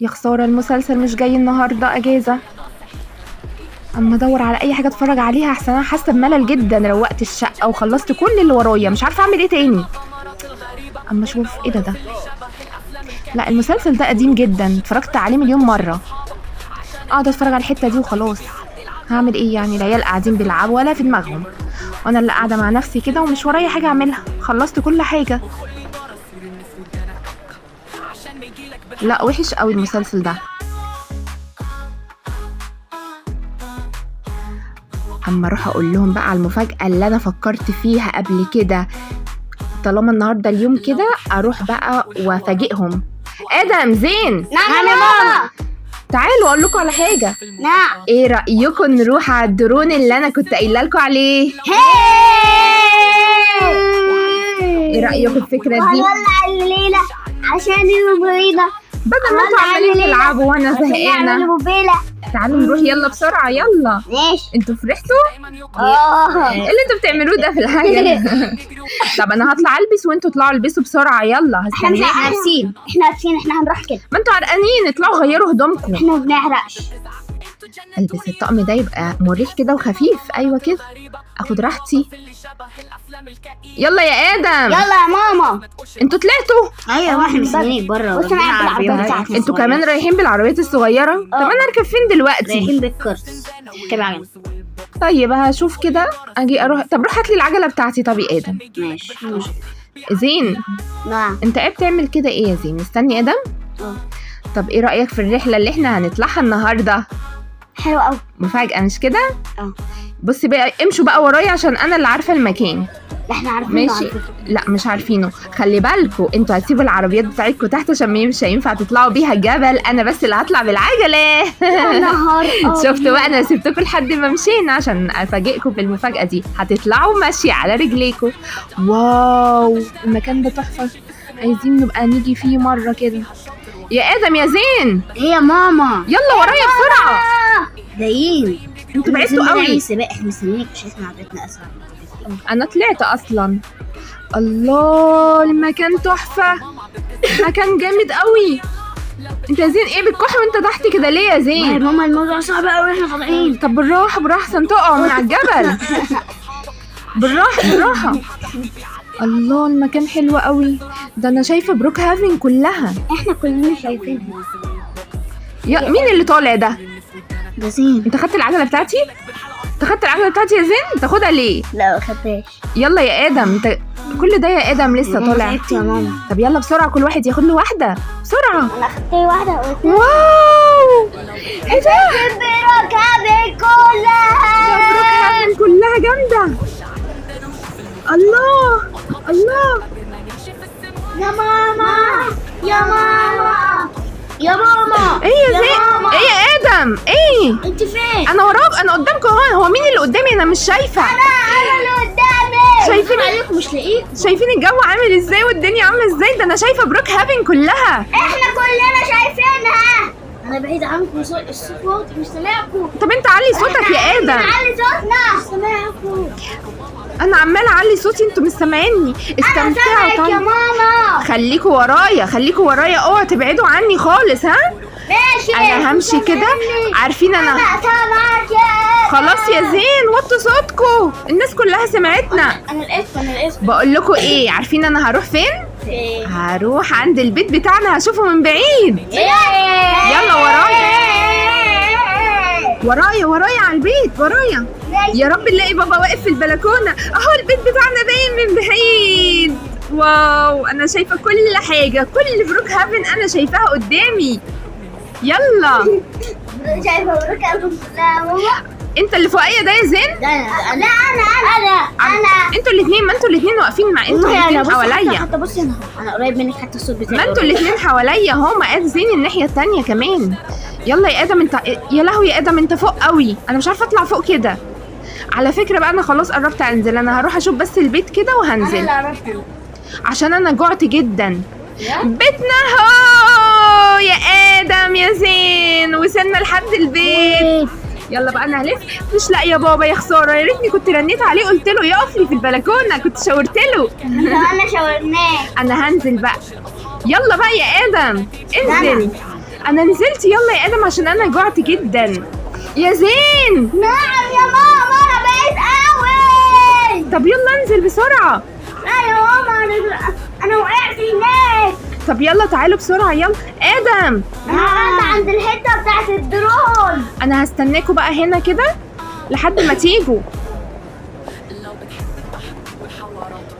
يا خسارة المسلسل مش جاي النهاردة أجازة. أما أدور على أي حاجة أتفرج عليها أحسن، أنا حاسة بملل جدا. روقت الشقة وخلصت كل اللي ورايا، مش عارفة أعمل إيه تاني. أما أشوف إيه ده؟ لا المسلسل ده قديم جدا، اتفرجت عليه مليون مرة. أقعد أتفرج على الحتة دي وخلاص. هعمل إيه يعني؟ العيال قاعدين بيلعبوا ولا في دماغهم، وأنا اللي قاعدة مع نفسي كده ومش ورايا حاجة أعملها. خلصت كل حاجة. لا وحش قوي المسلسل ده. اما اروح اقول لهم بقى على المفاجأة اللي انا فكرت فيها قبل كده. طالما النهارده اليوم كده اروح بقى وافاجئهم. ادم، زين، نعم يا ماما. تعالوا اقول لكم على حاجة. نعم. ايه رايكم نروح على الدرون اللي انا كنت قايله لكم عليه؟ ايه رايكم الفكرة دي؟ وهنولع الليلة عشان الموبايله، بدل ما انتوا عمالين تلعبوا وانا زهقانه. تعالوا نروح يلا بسرعة. يلا ماشي. انتوا فرحتوا؟ ايه اللي انتوا بتعملوه ده في الحاجة؟ طب انا هطلع البس وانتوا اطلعوا البسوا بسرعة. يلا هستناكم. احنا لابسين، احنا لابسين، احنا هنروح كده. ما انتوا عرقانين، اطلعوا غيروا هدومكم. احنا ما بنعرقش. البس الطقم ده يبقى مريح كده وخفيف. ايوه كده اخد راحتي. يلا يا ادم. يلا يا ماما. انتوا طلعتوا؟ ايوه احنا مستنيين بره. بص انا بالعربية بتاعتي. انتوا كمان رايحين بالعربيات الصغيرة؟ طب انا اركب فين دلوقتي؟ رايحين بالكرسي. كده طيب هشوف كده اجي اروح. طب روح هات لي العجلة بتاعتي. طب يا ادم. ماشي. زين. نعم. انت قاعد بتعمل كده ايه يا زين؟ مستني ادم؟ طب ايه رايك في الرحلة اللي احنا هنطلعها النهارده؟ حلو قوي. مفاجأة مش كده؟ اه. بصي بقى امشوا بقى ورايا عشان انا اللي عارفة المكان. احنا عارفينه. ماشي. لا مش عارفينه. خلي بالكوا انتوا هتسيبوا العربيات بتاعتكوا تحت عشان مش هينفع تطلعوا بيها الجبل. انا بس اللي هطلع بالعجلة. يا نهار. شفتوا بقى انا سبتكم لحد ما مشينا عشان افاجئكم بالمفاجأة دي. هتطلعوا ماشية على رجليكوا. واو المكان ده تحفة، عايزين نبقى نيجي فيه مرة كده. يا ادم يا زين. ايه يا ماما؟ يلا ورايا بسرعة. جايين. انتوا بعدتوا قوي. سباق، احنا مستنيينك عشان احنا عربيتنا اسرع. انا طلعت اصلا. الله المكان تحفة، مكان جامد قوي. انت يا زين ايه بتكح وانت تحت كده ليه يا زين؟ يا ماما الموضوع صعب قوي، احنا طالعين. طب بالراحة بالراحة عشان تقع من على الجبل. بالراحة بالراحة. الله المكان حلو قوي ده، انا شايفه بروك هافن كلها. احنا كلنا شايفينها. يا مين اللي طالع ده؟ ده زين. انت خدت العجلة بتاعتي؟ انت خدت العجلة بتاعتي يا زين؟ تاخدها ليه؟ لا ما خدتهاش. يلا يا ادم انت كل ده يا ادم لسه طالع. يا ماما. طب يلا بسرعة كل واحد ياخد له واحدة بسرعة. انا خدت واحدة. wow ايه ده؟ بروك هافن كلها. بروك هافن كلها جامدة. الله الله. يا ماما يا ماما يا ماما. ايه يا زين؟ ايه يا ادم؟ ايه انت فين؟ انا وراك، انا قدامكم اهو. هو مين اللي قدامي؟ انا مش شايفه. انا اللي قدامي. شايفين عليكم مش لاقيك. شايفين الجو عامل ازاي والدنيا عامله ازاي؟ ده انا شايفه بروك هافن كلها. احنا كلنا شايفينها. انا بعيد عنكم، الصوت مش سامعكم. طب انت علي صوتك يا ادم. علي صوتنا. مش سامعكم. انا عماله اعلي صوتي انتوا مش سامعيني. استمتعوا. طيب يا ماما خليكوا ورايا، خليكوا ورايا، اوعوا تبعدوا عني خالص. ها ماشي. انا همشي كده. عارفين انا سامعك يا خلاص يا زين وطوا صوتكوا، الناس كلها سمعتنا. انا لقيتكم، انا لقيتكم. بقول لكم ايه، عارفين انا هروح فين؟ هروح عند البيت بتاعنا، هشوفه من بعيد. يلا ورايا ورايا ورايا على البيت ورايا. يا رب نلاقي بابا واقف في البلكونه. اهو البيت بتاعنا باين من بعيد. wow انا شايفه كل حاجة، كل بروك هافن انا شايفاها قدامي. يلا. شايفه بروك هافن كلها يا ماما. انت اللي فوقيا ده يا زين؟ لا انا انا انا. انتوا الاثنين، ما انتوا الاثنين واقفين مع انتوا الاثنين حواليا. حتى بصي انا انا قريب منك حتى الصوت بتاعي. ما انتوا الاثنين حواليا اهو. ما قال زين الناحية الثانية كمان. يلا يا ادم انت، يا لهوي يا ادم انت فوق قوي، انا مش عارفه اطلع فوق كده. على فكرة بقى انا خلاص قربت انزل، انا هروح اشوف بس البيت كده وهنزل. انا اللي قربت عشان انا جعت جدا. بيتنا اهو يا ادم يا زين، وصلنا لحد البيت. يلا بقى انا هلف. مش لاقيه بابا يا خسارة، يا ريتني كنت رنيت عليه قلت له يقف لي في البلكونه، كنت شاورت له. انا شاورناه. انا هنزل بقى. يلا بقى يا ادم انزل. انا نزلت. يلا يا ادم عشان انا جوعت جدا. يا زين. نعم يا ماما، انا بعيد قوي. طب يلا انزل بسرعة. لا يا ماما، انا وقعت هناك. طب يلا تعالوا بسرعة. يلا ادم. انا وقعت عند الحتة بتاعت الدرون. انا هستناكوا بقى هنا كده لحد ما تيجوا.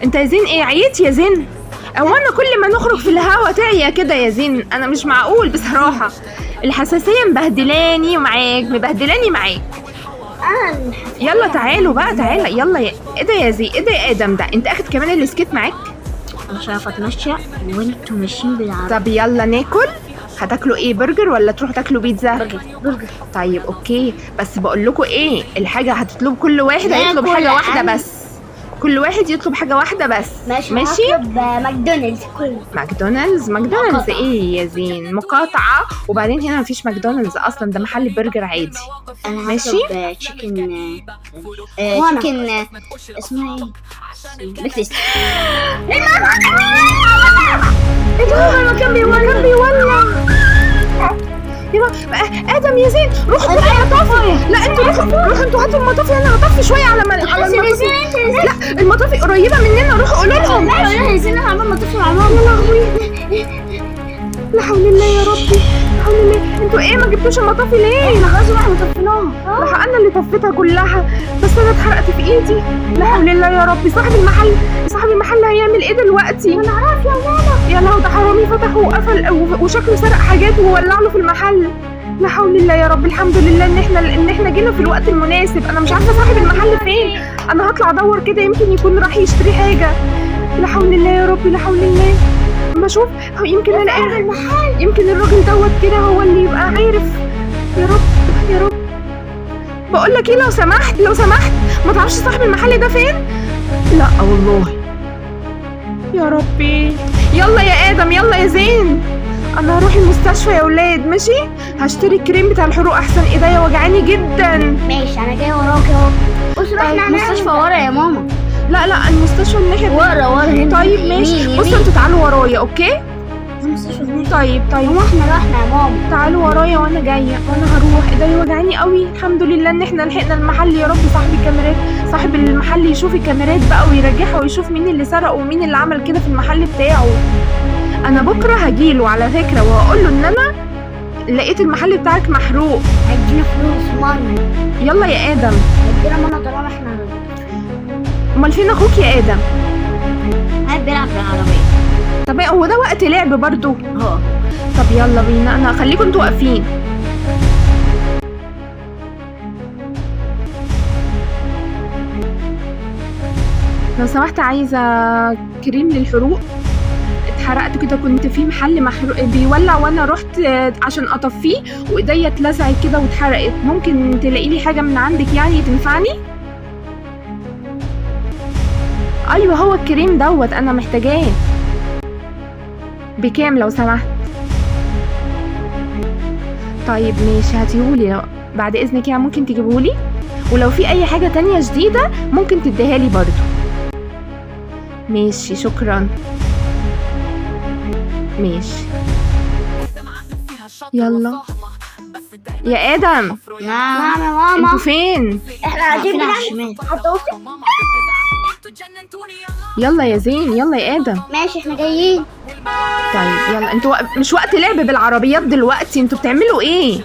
انت يا زين ايه عييت يا زين؟ هو انا كل ما نخرج في الهوا تعيا كده يا زين؟ انا مش معقول بصراحة، الحساسية مبهدلاني معاك، مبهدلاني معاك. يلا تعالوا بقى، تعالى يلا. يا ايه ده يا زين؟ ايه ده يا ادم؟ ده انت اخد كمان ال skate معاك؟ مش عارفه اتمشى وانتوا ماشيين بالعربية. طب يلا ناكل. هتاكلوا ايه، برجر ولا تروحوا تاكلوا بيتزا؟ برجر. طيب okay، بس بقول لكم ايه، الحاجة هتطلب كل واحد هيطلب حاجة واحدة بس، كل واحد يطلب حاجة واحدة بس. ماشي. هطلب ماكدونالدز كله. ماكدونالدز؟ ماكدونالدز ايه يا زين؟ مقاطعه. وبعدين هنا مفيش ماكدونالدز اصلا، ده محل برجر عادي. انا ماشي. هطلب chicken، chicken اسمها ايه؟ Big Tasty. ايه ده؟ المكان بيولع، بيولع. يلا ادم يا زين روحوا روحوا المطافي. لا انتوا روحوا، روحوا انتوا هاتوا المطافي، انا هطفي شوية على المطافي. لا المطافي قريبه مننا، روحوا قولوا لهم. لا يا زين انا عمال مطافي مع ماما. يا لهوي، لا حول الله يا ربي، لا حول الله. انتوا ايه ما جبتوش المطافي ليه؟ احنا خلاص احنا طفيناها. لا انا اللي طفيتها كلها، بس انا اتحرقت في ايدي. لا حول الله يا ربي. صاحب المحل، صاحب المحل هيعمل ايه دلوقتي؟ ما نعرفش يا ماما. يا لهوي، ده حرامي فتح وقفل وشكله سرق حاجات وولع له في المحل. لا حول الله يا رب. الحمد لله ان احنا جينا في الوقت المناسب. انا مش عارفه صاحب المحل فين، انا هطلع ادور كده يمكن يكون راح يشتري حاجة. لا حول الله يا رب، لا حول الله. اما اشوف يمكن الاقي المحل، يمكن الراجل دوت كده هو اللي يبقى عارف. يا رب يا رب. بقول لك ايه، لو سمحت لو سمحت، ما تعرفش صاحب المحل ده فين؟ لا والله يا ربي. يلا يا ادم، يلا يا زين، انا هروح المستشفى يا ولاد. ماشي، هشتري الكريم بتاع الحروق احسن، ايديا وجعاني جدا. ماشي انا جاي وراك اهو. بص احنا المستشفى ورا يا ماما. لا لا المستشفى الناحية ورا ورا هنا. طيب ماشي، بصوا انتوا تعالوا ورايا. okay المستشفى هناك. طيب طيب، هو احنا رحنا يا ماما. تعالوا ورايا وانا جاية، وانا هروح. ايديا وجعاني قوي. الحمد لله ان احنا لحقنا المحل. يا رب صاحب الكاميرات، صاحب المحل يشوف الكاميرات بقى ويرجعها ويشوف مين اللي سرق ومين اللي عمل كده في المحل بتاعه. انا بكره هجيله على فكرة وهقول له ان انا لقيت المحل بتاعك محروق. هيدينا فلوس ماما. يلا يا ادم. هيدينا ماما طالما احنا. امال فين اخوك يا ادم؟ قاعد بيلعب في العربية. طب هو ده وقت لعب برضو؟ اه. طب يلا بينا، انا هخليكم انتوا واقفين. لو سمحت عايزه كريم للحروق. اتحرقت كده، كنت في محل محروق بيولع وانا رحت عشان اطفيه وايديا اتلسعت كده واتحرقت. ممكن تلاقي لي حاجة من عندك يعني تنفعني؟ ايوه هو الكريم دوت انا محتاجاه. بكام لو سمحت؟ طيب ماشي هاتيهولي بعد اذنك، يعني ممكن تجيبهولي؟ ولو في اي حاجة تانية جديدة ممكن تديها لي برضو. ماشي شكرا. ماشي يلا يا ادم. نعم يا ماما. انتوا فين؟ احنا قاعدين على بنعمل الشمال. يلا يا زين، يلا يا ادم. ماشي احنا جايين. طيب يلا انتوا مش وقت لعب بالعربيات دلوقتي، انتوا بتعملوا ايه؟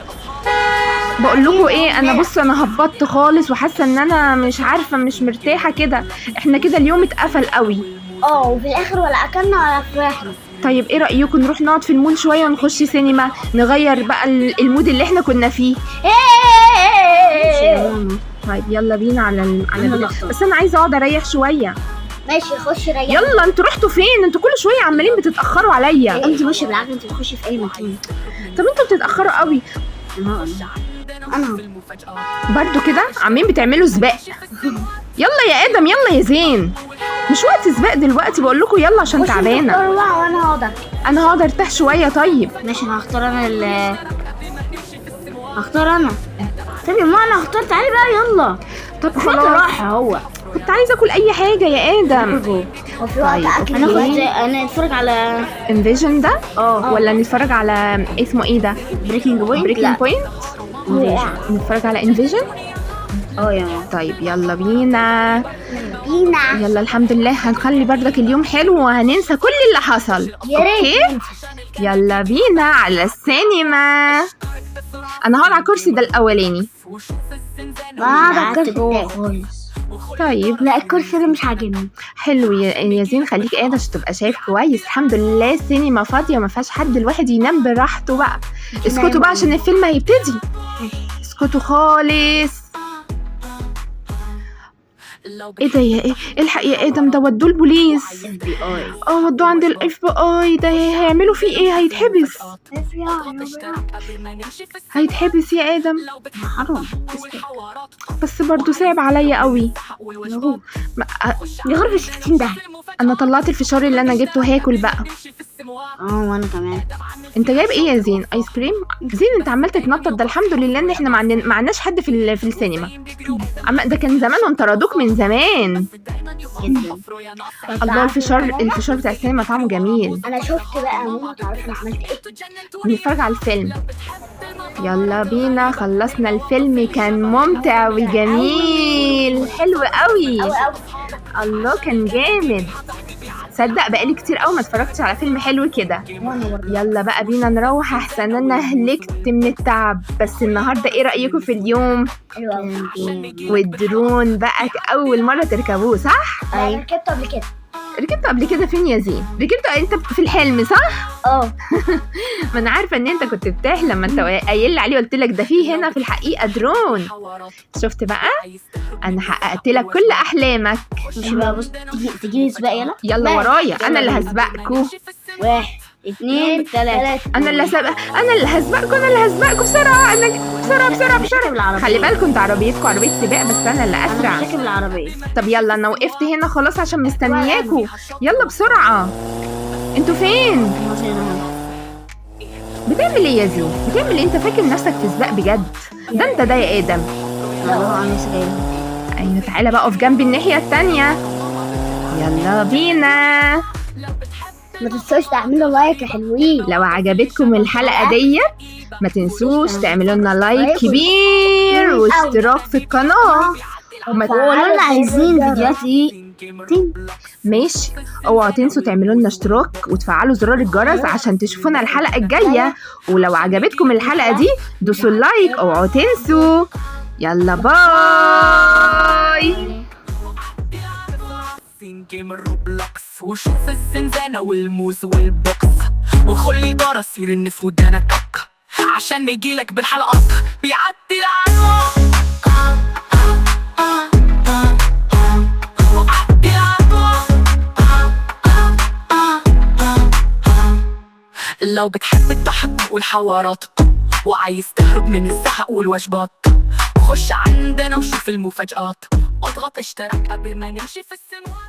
بقول لكم ايه، انا بصوا انا هبطت خالص وحاسه ان انا مش عارفه، مش مرتاحة كده. احنا كده اليوم اتقفل قوي. اه وفي الاخر ولا اكلنا ولا فرحنا. طيب ايه رايكم نروح نقعد في المول شوية ونخش سينما، نغير بقى ال mood اللي احنا كنا فيه؟ ماشي يا ماما. طيب يلا بينا على أنا اللي بس انا عايزه اقعد اريح شوية. ماشي خش ريح. يلا انتوا رحتوا فين؟ انتوا كل شوية عمالين بتتاخروا عليا. انت ماشية بالعافية، انت بتخشي في اي مكان. طب انتوا بتتاخروا قوي انا برضو كده، عمالين بتعملوا سباق. يلا يا ادم، يلا يا زين، مش وقت سباق دلوقتي، بقول لكم يلا عشان تعبانة. وانا هقعد. انا هقعد ارتاح شوية. طيب ماشي انا هختار انا هختار انا. طب يا ماما انا هختار، تعالي بقى يلا. طب وقت خلاص راحة هو. كنت عايزه اكل اي حاجة يا ادم. هو في وقت طيب، اكل؟ هناخد، انا اتفرج على Invasion ده؟ اه. ولا نتفرج على اسمه ايه ده؟ Breaking Point. Breaking Point. نتفرج على Invasion. اه يا ماما. طيب يلا بينا. بينا. يلا الحمد لله، هنخلي بردك اليوم حلو وهننسى كل اللي حصل. يا ريت. okay يلا بينا على السينما. انا هقعد على الكرسي ده الاولاني. بعد الكرسي جوه ده. خالص. طيب لا الكرسي ده مش عاجبني. حلو يا زين، خليك قاعد عشان تبقى شايف كويس. الحمد لله السينما فاضية ما فيهاش حد، الواحد ينام براحته بقى. اسكتوا بقى عشان الفيلم هيبتدي. اسكتوا خالص. ايه ده يا ايه؟ الحق يا ادم، ده ودوه البوليس. FBI. اه ودوه عند ال FBI. ده هيعملوا فيه ايه؟ هيتحبس، هيتحبس يا ادم. حرام. بس برضو صعب عليا قوي. ما- دي غرفة 60 ده. انا طلعت الفشار اللي انا جبته، هاكل بقى. اه وانا كمان. انت جايب ايه يا زين؟ ايس كريم؟ زين انت عمال تتنطط. ده الحمد لله ان احنا ما عندناش حد في السينما. ده كان زمانهم طردوك من زمان. جدا. الله، الفشار بتاع السينما طعمه جميل. انا شفت بقى يا ماما، تعرفي انا عملت ايه؟ نتفرج على الفيلم. يلا بينا، خلصنا الفيلم، كان ممتع وجميل، حلو قوي. الله كان جامد. صدق بقالي كتير قوي ما اتفرجتش على فيلم حلو كده. يلا بقى بينا نروح، احسن انا هلكت من التعب. بس النهارده ايه رايكم في اليوم؟ حلو قوي. والدرون بقى اول مرة تركبوه صح؟ انا ركبته قبل كده. ركبته قبل كده فين يا زين؟ ركبته انت في الحلم صح؟ اه. ما انا عارفه ان انت كنت بتحلم، ما انت قايل لي عليه، قلت لك ده فيه هنا في الحقيقة درون. شفت بقى؟ انا حققت لك كل احلامك. مش بقى، بص تيجي سباق. يلا يلا ورايا، انا اللي هسبقكوا. 1 2 3. انا اللي هسبق، انا اللي هسبقكم، انا اللي هسبقكم بسرعة. انا بسرعة بسرعة بسرعة. خلي بالكم انت عربيتكم عربية سباق، بس انا اللي اسرع. انا مش راكب العربية. طب يلا انا وقفت هنا خلاص عشان مستنياكوا. يلا بسرعة. انتوا فين؟ بتعمل ايه يا زين؟ بتعمل ايه؟ انت فاكر نفسك في سباق بجد؟ ده انت ده يا ادم. ايوه تعالى بقى اقف جنبي الناحية التانية. يلا بينا. ما تنسوش تعملوا like يا حلوين. لو عجبتكم الحلقة دي ما تنسوش تعملوا لنا like كبير واشتراك في القناة. وقولوا لنا عايزين فيديوهات ايه تاني. ماشي، اوعوا تنسوا تعملوا لنا اشتراك وتفعلوا زرار الجرس عشان تشوفونا الحلقة الجاية. ولو عجبتكم الحلقة دي دوسوا ال like، اوعوا تنسوا. يلا bye. game Roblox وشوف الزنزانة والموز والبوكس، وخلي جرس يرن في ودانك عشان يجيلك بالحلقات بيعدي العالم. لو بتحب الضحك والحوارات وعايز تهرب من الزهق والوجبات، خش عندنا وشوف المفاجآت، واضغط اشتراك قبل ما نمشي في السنوات.